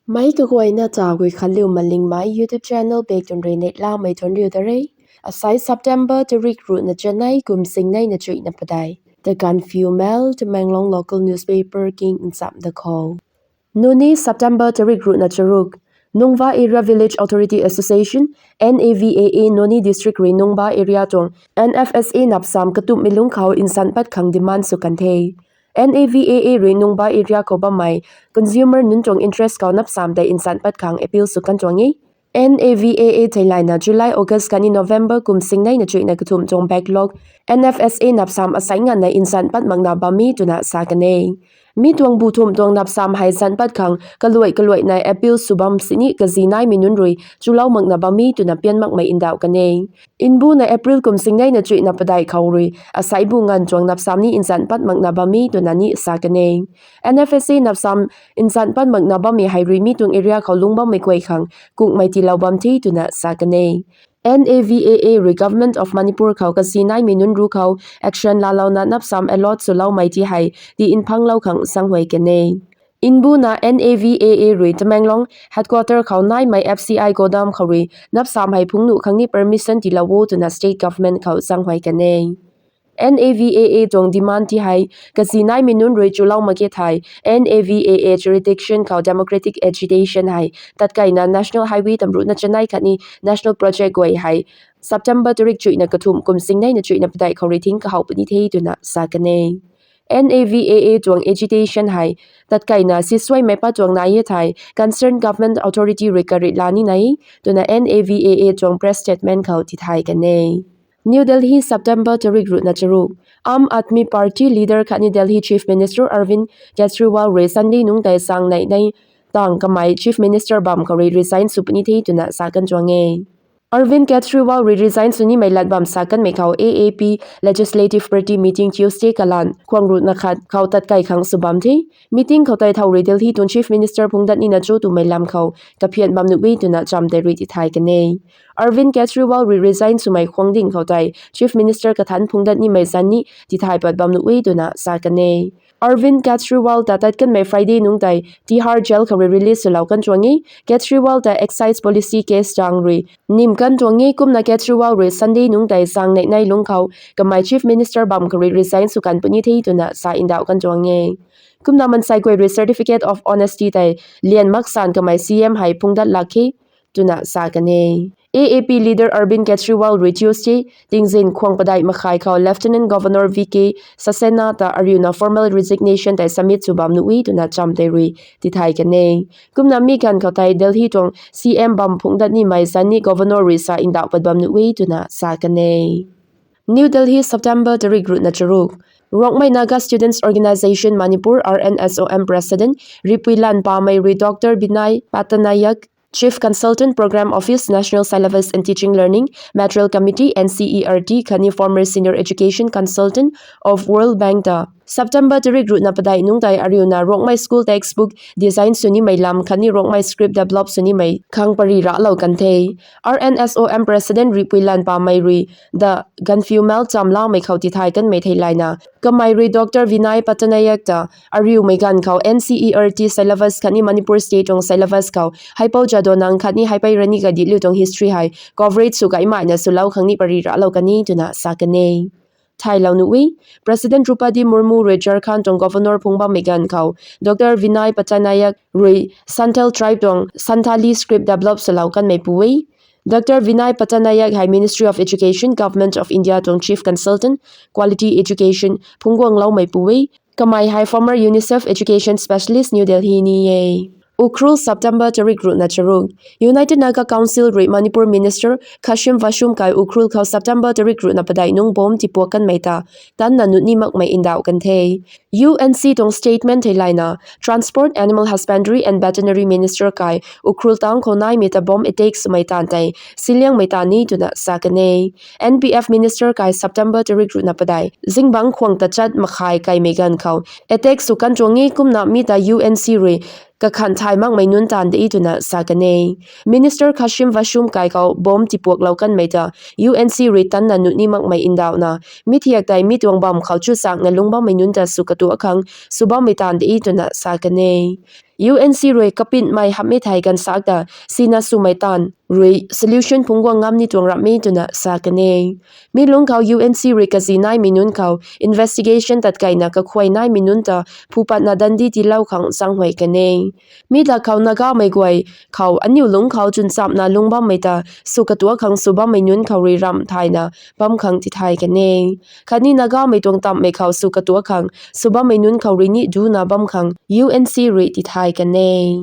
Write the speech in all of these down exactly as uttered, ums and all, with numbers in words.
Mei kaguayna ta Guikhanliu Malingmei YouTube channel bak tun rui neihlamei thuanc riu da re. Asai September tarik ruhna chanei kum singneina chuihna padeih. The Gaanphiu Mail, Tamenglong local newspaper king nchamh da khou. Nuni, September tarik ruhna charuk. Nungba Area Village Authority Association, N A V A A, Nuni District rui Nungba area tuang N F S A napsam katumhmei lungc khou nsan pat khang demand sw kan the. N A V A A rui Nungba area khou bammei consumer nunc tuang interest khou napsam tei nsan pat khang appeal sw kan tuang e. N A V A A theilayna July, August khatni November kum singneina chuihna kathumh tuang backlog N F S A napsam asai nganvna nsan pat makna bam e twna sa kan e. Mi tuang bu thumh tuang napsam hei nsan pat khang kaluai kaluaina appeal sw bam sini kazi naimei nunc rui chulou makna bam e twna pian makmei ndauh kan e. Mbuna April kum singneina chuihna padeih khou rui asai bu nganv tuang napsam ni nsan pat makna bam e twna ni sa kan e. N F S A napsam nsan pat makna bammei hei rui mi tuang area khou lungc bammei guay khang kungmei tiilou bam the twna sa kan e. N A V A A rui Government of Manipur khou kazi naimei nunc ruc khou action laalouna napsam allot swloumei ti hei ti nphanglou khang zaenghuay kan e. Mbuna N A V A A rui Tamenglong headquarter khou naimei F C I godown khou rui napsam hei phungc nuh khang ni permission tiilou o twna state government khou zaenghuay kan e. N A V A A tuang demand ti hei kazi naimei nunc rui chulou mak ge thei N A V A A jurisdiction khou democratic agitation hei tatkaina National Highway tamruhna chanei khatni national project guay hei September tarik chuihna kathumh kum singneina chuihna padeih khou rui thing kahaw puni the twna sa kan e. N A V A A tuang agitation hei tatkaina sisuaimei pat tuang nai e thei concerned government authority rui karit la ni nai e twna N A V A A tuang press statement khou tithay kan e. New Delhi, September tarik ruhna charuk. Aam Aadmi Party leader khatni Delhi Chief Minister Arvind Kejriwal rui Sunday nungc tei zaeng neih nei tang kamei Chief Minister bam khou rui resign sw puni the twna sa kan tuang e. Arvind Kejriwal rui resign sw nimei lat bam sa kanmei khou A A P Legislative Party meeting Tuesday kalan khwang ruhna khat khou tatkai khang sw bam the. Meeting khou tei thow rui Delhi tuang Chief Minister phungc dat nina cho twmei lam khou kaphian bam nuh e twna cham tei rui tithay kan e. Arvind Kejriwal rui resign swmei khwang ding khou tei Chief Minister kathanc phungc dat nimei zanc ni tithay pat bam nuh e twna sa kan e. Arvind Kejriwal ta tat kanmei Friday nungc tei Tihar Jail khou rui release swlou kan tuang e. Kejriwal ta excise policy case zaeng rui nim kan tuang e. Kumna Kejriwal rui Sunday nungc tei zaeng neih nei lungc khou kamei Chief Minister bam khou rui resign sw kan puni the twna sa ndauh kan tuang e. Kumna mansei guay rui certificate of honesty tei lian mak san kamei C M hei phungc dat lak khe twna sa kan e. A A P leader Arvind Kejriwal rui Tuesday tingzin khwang padeih makhai khou Lieutenant Governor V K Saxena ta ariuna formal resignation tei submit sw bam nuh e twna cham tei rui tithay kan e. Kumna mi ganv khou tei Delhi tuang C M bam phungc dat nimei zanc ni Governor rui sa ndauh pat bam nuh e twna sa kan e. New Delhi, September tarik ruhna charuk. Rongmei Naga Students Organisation Manipur, R N S O M President Ripuilan Pamei rui Doctor Vinay Patnaik, Chief Consultant, Programme Office, National Syllabus and Teaching Learning, Material Committee, N C E R T khatni former Senior Education Consultant of World Bank ta September tarik ruhna padeih nungc tei ariuna Rongmei school textbook design sw nimei lam khatni Rongmei script develop sw nimei khang pary raclou kan the. R N S O M President Ripuilan Pamei rui The Gaanphiu Mail chamlamei khou tithay kanmei theilayna kamei rui Doctor Vinay Patnaik ta ariumei ganv khou N C E R T syllabus khatni Manipur State tuang syllabus khou Haipou Jadonang khatni Haipei Rani Gaidinliu tuang history hei coverage sw kaimahna swlou khang ni pary raclou kan e twna sa kan e. Thaylou nuh e, President Droupadi Murmu rui Jharkhand tuang Governor phungc bammei ganv khou Doctor Vinay Patnaik rui Santal tribe tuang Santali script develop swlou kanmei pu e. Doctor Vinay Patnaik hei Ministry of Education, Government of India tuang Chief Consultant, Quality Education phungc guangloumei pu e. Kamei hei former UNICEF Education Specialist, New Delhi ni e. Ukhrul, September tarik ruhna charuk. United Naga Council rui Manipur Minister Khashim Vashum kai Ukhrul khou September tarik ruhna padeih nungc bomb tipuak kanmei ta tanna nuni makmei ndauh kan the. U N C tuang statement theilayna Transport, Animal Husbandry and Veterinary Minister kai Ukhrul town khou naimei ta bomb attack swmei taanv tei siliangmei taanv ni twna sa kan e. N P F Minister kai September tarik ruhna padeih zingbangc khwang tachat makhai kaimei ganv khou attack sw kan tuang e. Kumna mi ta U N C rui kakhan thay makmei nunc taanv de twna sa kan e. Minister Khashim Vashum kai khou bomb tipuaklou kanmei ta U N C rui tanna nuni makmei ndauhna mi thiak tei mi tuang bam khou chuzaenghna lungc bammei nunc ta sw katuak khang sw bammei taanv de twna sa kan e. U N C rui kapinmei hamhmei thei kan sak ta sina swmei taanv rui solution phungc guang ngam ni tuang ramh e twna sa kan e. Mi lungc khou U N C rui kazi naimei nunc khou investigation tatkeina kakhuay naimei nunc ta phu patna dandi tiilou khang zaenghuay kan e. Mi dak khou Nagamei guay khou aniu lungc khou chwn chamna lungc bammei ta sw katuak khang sw bammei nunc khou rui ramh thayna bam khang tithay kan e. Khatni Nagamei tuang tamhmei khou sw katuak khang sw bammei nunc khou rui ni duna bam khang U N C rui tithay kan e.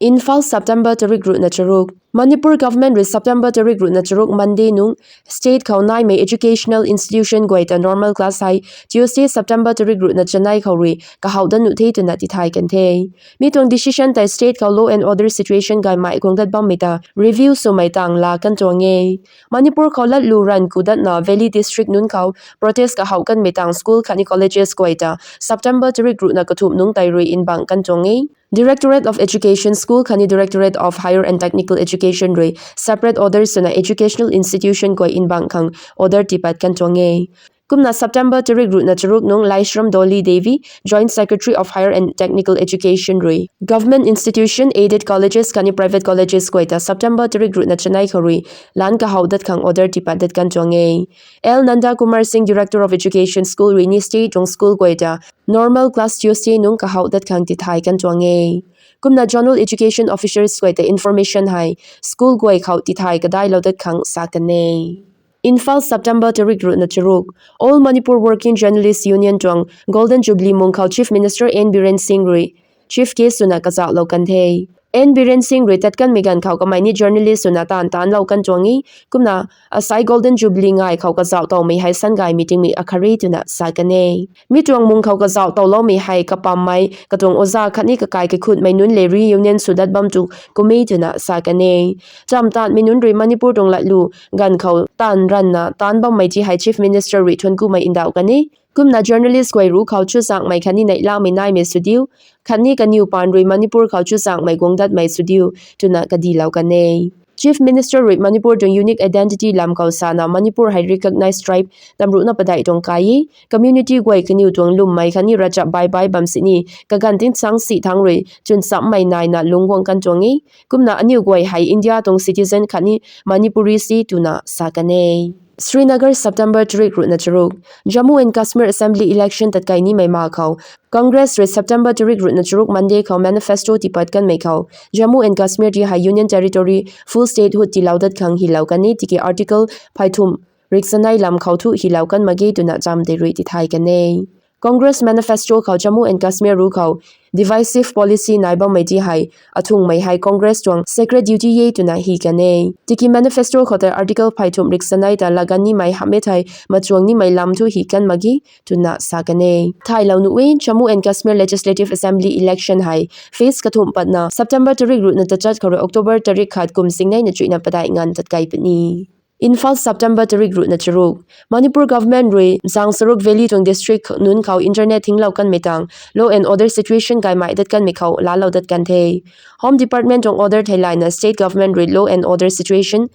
Imphal, September tarik ruhna charuk. Manipur government rui September tarik ruhna charuk Monday nung state khou naimei educational institution guay ta normal class hei Tuesday, September tarik ruhna chanei khou rui kahouh dat nuh the twna tithay kan the. Mi tuang decision tei state khou law and order situation gaymei guang dat bammei ta review swmei tang laa kan tuang e. Manipur khou latlu ranv ku datna Valley district nunc khou protest kahouh kanmei tang school khatni colleges guay ta September tarik ruhna kathumh nungc tei rui mbang kan tuang e. Directorate of Education, School khatni Directorate of Higher and Technical Education rui separate orders swna educational institution guay mbang khang order tiipat kan tuang e. Kumna September tarik ruhna charuk nung Laishram Dolly Devi, Joint Secretary of Higher and Technical Education rui government institution, aided colleges khatni private colleges guay ta September tarik ruhna chanei khou rui lan kahouh dat khang order tiipat dat kan tuang e. L Nanda Kumar Singh, Director of Education, School rui ni state tuang school guay ta normal class Tuesday nung kahouh dat khang tithay kan tuang e. Kumna zonal education officers guay ta information hei school guay khou tithay kadailou dat khang sa kan e. Imphal, September tarik ruhna charuk. All Manipur Working Journalists Union tuang Golden Jubilee mung khou Chief Minister N Biren Singh rui chief guest swna kazauhlou kan the. N Biren Singh rui tat kanmei ganv khou kamei ni journalist swna taanv taanclou kan tuang e. Kumna asai Golden Jubilee ngai khou kazauh towmei hei sangay meeting mei akhat re twna sa kan e. Mi tuang mung khou kazauh towloumei hei kapammei katuang oja khatni kakai kakhutmei nunc le reunion sw dat bam tu kum e twna sa kan e. Chamv taanvmei nunc rui Manipur tuang latlu ganv khou taanv ranvna taanc bammei ti hei Chief Minister rui thuanckumei ndauh kan e. Kumna journalist guay ruc khou chuzaenghmei khatni neihlamei naimei sw diu, khatni kaniw paan rui Manipur khou chuzaenghmei guang datmei sw diu twna kadilou kan e. Chief Minister rui Manipur tuang unique identity lam khou sana Manipur hei recognized tribe tamruhna padeih tuang kai e. Community guay kaniw tuang lwmmei khatni ravchap baih baih bam sini kaganv tingsaeng si thangc rui chwn chammei naina lungc guang kan tuang e. Kumna aniu guay hei India tuang citizen khatni Manipuri si twna sa kan e. Srinagar, September tarik ruhna charuk. Jammu and Kashmir Assembly election tatkai nimei ma khou Congress rui September tarik ruhna charuk Monday khou manifesto tiipat kanmei khou Jammu and Kashmir ti hei Union Territory full statehood tiilou dat khang hilou kan e tiki Article phay thumh rikchanei lam khou thu hilou kan mak ge twna chamv tei rui tithay kan e. Congress manifesto khou Jammu and Kashmir ruc khou divisive policy nai bammei ti hei athungmei hei Congress tuang sacred duty e twna hi kan e. Tiki manifesto khou tei Article phay thumh rikchanei ta lagan nimei hamhmei thei machuang nimei lam thu hi kan mak ge twna sa kan e. Thaylou nuh e, Jammu and Kashmir Legislative Assembly election hei phase kathumh patna September tarik ruhna tachat khou rui October tarik khat kum singneina chuihna padeih nganv tatkai puni. Imphal, September tarik ruhna charuk. Manipur government rui zang charuk valley tuang district nunc khou internet thinglou kanmei tang law and order situation gaymei dat kanmei khou laalou dat kan the. Home Department tuang order theilayna state government rui law and order situation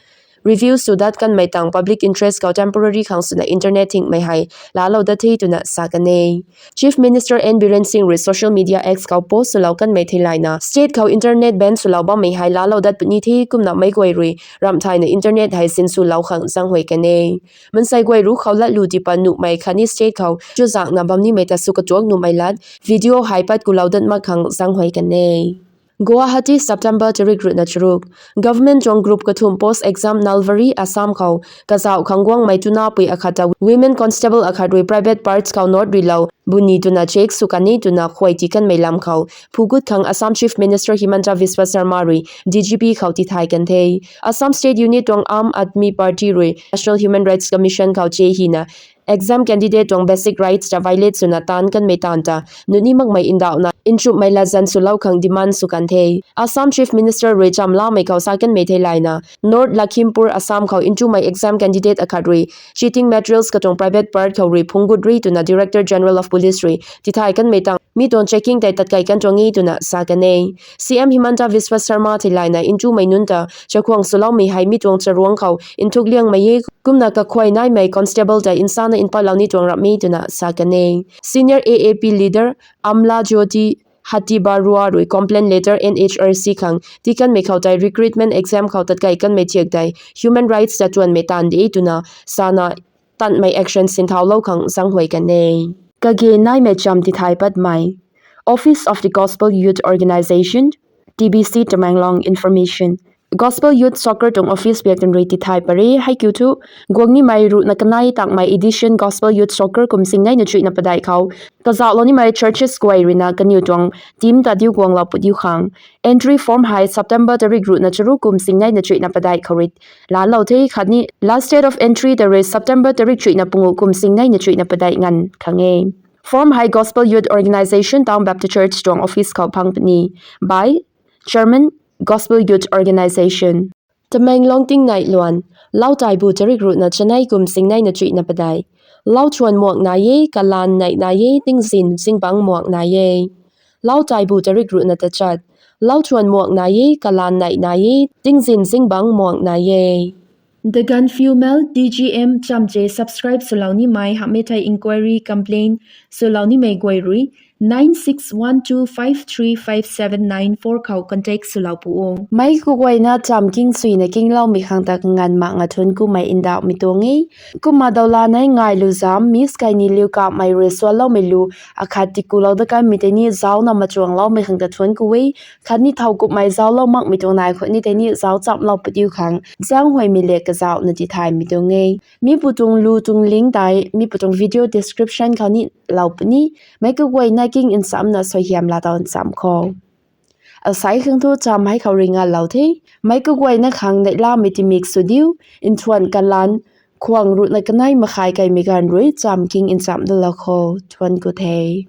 review sw dat kanmei tang public interest khou temporary khang swna internet thingmei hei laalou dat the twna sa kan e. Chief Minister N Biren Singh rui social media X khou post swlou kanmei theilayna state khou internet ban swlou bammei hei laalou dat puni the kumna meic guay rui ramh thayna internet hei sinswlou khang zaenghuay kan e. Mansei guay ruc khou latlu tiipat nuhmei khatni state khou chuzaenghna bam nimei ta sw katuak nuhmei lat video hei pat kulou dat mak khang zaenghuay kan e. Guwahati, September tarik ruhna charuk. Government tuang group kathumh post exam Nalbari, Assam khou kazauh khang guangmei tunapui akhat ta women constable akhat rui private parts khou note rilou buni twna check sw kan e twna khuay tii kanmei lam khou phugut khang Assam Chief Minister Himanta Biswa Sarma rui D G P khou tithay kan the. Assam State Unit tuang Aam Aadmi Party rui National Human Rights Commission khou che hina exam candidate tuang basic rights ta violate swna taanc kanmei taanv ta nuni makmei ndauhna nchumhmei latzan swlou khang demand sw kan the. Assam Chief Minister rui chamlamei khou sa kanmei theilayna North Lakhimpur, Assam khou ntumei exam candidate akhat rui cheating materials katuang private part khou rui phungc gut ri twna Director General of Police rui tithay kanmei tang mi tuang checking tei tatkai kan tuang e twna sa kan e. C M Himanta Biswa Sarma theilayna ntumei nunc ta chakhwang swloumei hei mi tuang charuangc khou nthuk liangmei e kumna kakhuay naimei constable ta nsana npatlou ni tuang ramh e twna sa kan e. Senior A A P leader Amla Jyoti Hatibarua rui complaint letter N H R C khang tikanmei khou tei recruitment exam khou tatkei kanmei thiak tei human rights ta tuanmei taanv de twna sana tanmei action sinthaulou khang zaenghuay kan e. Kage naimei cham tithay patmei. Office of the Gospel Youth Organization, T B C Tamenglong information. Gospel Youth Soccer tuang office biak tan rui tithay pare, hei kiu thu, guang nimei ruhna kanei takmei edition Gospel Youth Soccer kum singneina chuihna padeih khou kazauhlou nimei churches guay ruina kaniw tuang team ta diu guanglou pu diu khang. Entry form hei September tarik ruhna charuk kum singneina chuihna padeih khou rui laalou the khatni last date of entry ta rui September tarik chuihna pangu kum singneina chuihna padeih nganv khang e. Form hei Gospel Youth Organization Town Baptist Church tuang office khou phang puni. By Chairman, Gospel Youth Organization. Tamenglong tingnai luan, lau taibu tarik ruhna chanei kum singneina chuihna padeih. Lau thuan muak nai e, kalan neih nai e, tingzin zingbangc muak nai e. Lau taibu tarik ruhna tachat. Lau thuan muak nai e, kalan neih nai e, tingzin zingbangc muak nai e. The Gaanphiu Mail, D G M chamche subscribe swlou nimei hamhmei thei inquiry complaint swlou nimei guay rui nine six one two five three five seven nine four khou contact swlou pu o. Meic kaguayna cham king suina kingloumei khang ta kanganv mak nga thuanc kumei ndauhmei tuang e. Kumna dawla nei ngailu zam Miss Kainiliu Kamei rui suanloumei lu akhat tikulou da kanmei tei ni zaucna machuangloumei khang ta thuanc ku e. Khatni thow kumhmei zauclou makmei tuang nai khou ni tei ni zauc chamlou pu diu khang zaenghuaymei le kazauhna tithaymei tuang e. Mi pu tuang lu tuang link tei mi pu tuang video description khou ni lou puni. Meic kaguayna king nchamna suaihiam laa taw ncham kho. Asai khang thu cham hei khou rui ngalou the. Meic kaguayna khang neihlamei timik sw diu, nthuan kalan, khwang ruhna kanei makhai kaimei ganv rui cham king ncham dalou kho. Thuanc ku the.